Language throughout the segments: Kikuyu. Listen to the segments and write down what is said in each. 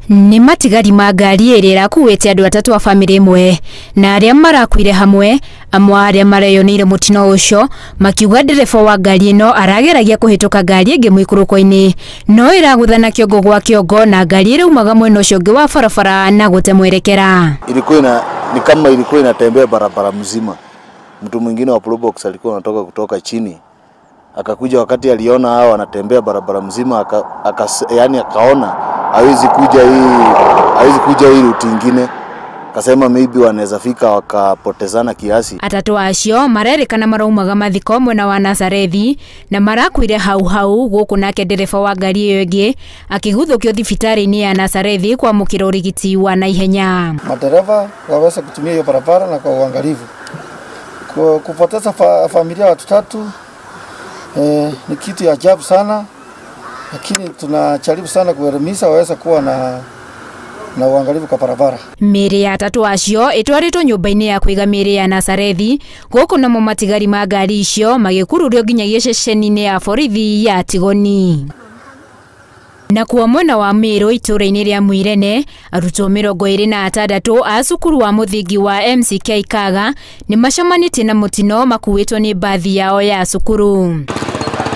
Nĩ matigari ma ngari ĩrĩa ĩrakuĩte andũ atatũ a bamĩrĩ ĩmwe na arĩa marakuire hamwe. Amwe arĩa mareyoneire mũtino ũcio makiuga ndereba wa ngari ĩno arageragia kũhĩtũka ngari ĩngĩ mũikũrũko-inĩ no ĩragũthana kĩongo gwa kĩongo na ngari ĩraumaga mwena ũcio ũngĩ wa barabara na gũte mwerekera. Ilikuwa ina ni kama ilikuwa inatembea barabara mzima. Mtu mwingine wa Probox alikuwa anatoka kutoka chini, akakuja wakati aliona hao wanatembea barabara mzima, yani akaona hawezi kuja hii route ingine, akasema maybe wanaweza fika wakapotezana kiasi. Atatu acio marerĩkana maraumaga mathiko mwena wa Nazarethi na marakuire hau hau, gũkũ nake ndereba wa ngari ĩyo ĩngĩ akĩguthũkio thibitarĩ-inĩ ya Nazarethi kwamũkĩra ũrigiti wa naihenya. Madereva waweze kutumia hiyo barabara na kwa uangalifu. Kupoteza familia watu tatu ni kitu ya ajabu sana, lakini tunajaribu sana kuelimisha waweze kuwa na uangalifu kwa barabara. Mĩĩrĩ ya atatũ acio ĩtwarĩtwo nyũmba-inĩ ya kũiga mĩĩrĩ ya Nazarethi, gũkũ namo matigari ma ngari icio magĩkururio nginyagia ceceni-inĩ ya borithi ya Tigoni. Nakuo mwena wa Meru itũũra-inĩ rĩa Mwirene, arutwo 26 a cukuru wa mũthingi wa MCK Kaga nĩ macemanĩtie na mũtino makuĩtwo nĩ mbathi yao ya cukuru.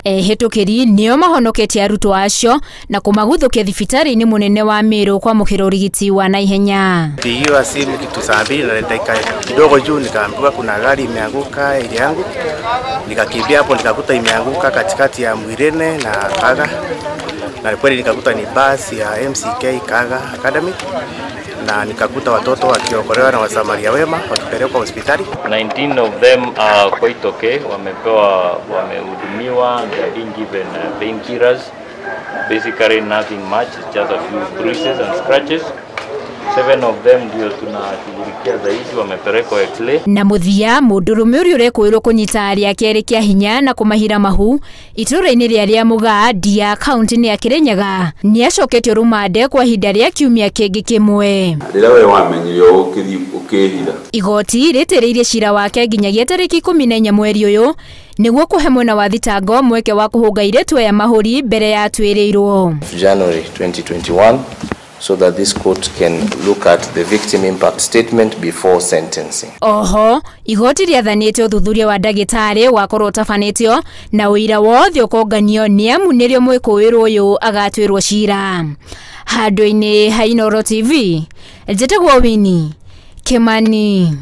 Ehĩtũkĩri nĩo mahonoketie arutwo acio na kũmaguthũkia thibitarĩ-inĩ mũnene wa Meru kwamũkĩra ũrigiti wa naihenya. Pigiwa simu kitu saa 2 na dakika kidogo juu, nikaambiwa kuna gari imeanguka area yangu. Nikakimbia hapo nikakuta imeanguka katikati ya Mwirene na Kaga, na kweli nikakuta ni basi ya MCK Kaga Academy, na nikakuta watoto wakiokolewa na wasamaria wema wakipelekwa hospitali. 19 of them are quite okay, wamepewa, wamehudumiwa, they are being given painkillers. Basically nothing much, it's just a few bruises and scratches. Seven of them ndio tunashughulikia zaidi, wamepelekwa X-ray. Na mũthia, mũndũrũme ũrĩa ũrekũĩrwo kũnyita arĩa kerĩ kĩa hinya na kũmahira mahu itũũra-inĩ rĩa rĩa Mũgaa, Ndia, kaunti-inĩ ya Kĩrĩnyaga, nĩ acoketio rũmande kwa ihinda rĩa kiumia kĩngĩ kĩmwe. Rĩrĩa we wamenyire ũũ ũkĩthiĩ ũkĩhitha. Igoti rĩtĩrĩirie cira wake nginyagia tarĩki 14 mweri ũyũ nĩguo kũhe mwena wa thitango mweke wa kũhũnga airĩtu aya mahũri mbere ya atuĩrĩirwo. January 2021 so that this court can look at the victim impact statement before sentencing. Oho igoti rĩathanĩte ũthuthuria wa ndagĩtarĩ wakorwo ũtabanĩtio na ũira wothe ũkonganio nĩ amu nĩrĩo mwĩkũĩrwo ũyũ agatuĩrwo cira. Handũ-inĩ ha Inooro TV, njĩtagwo Winnie Kimani.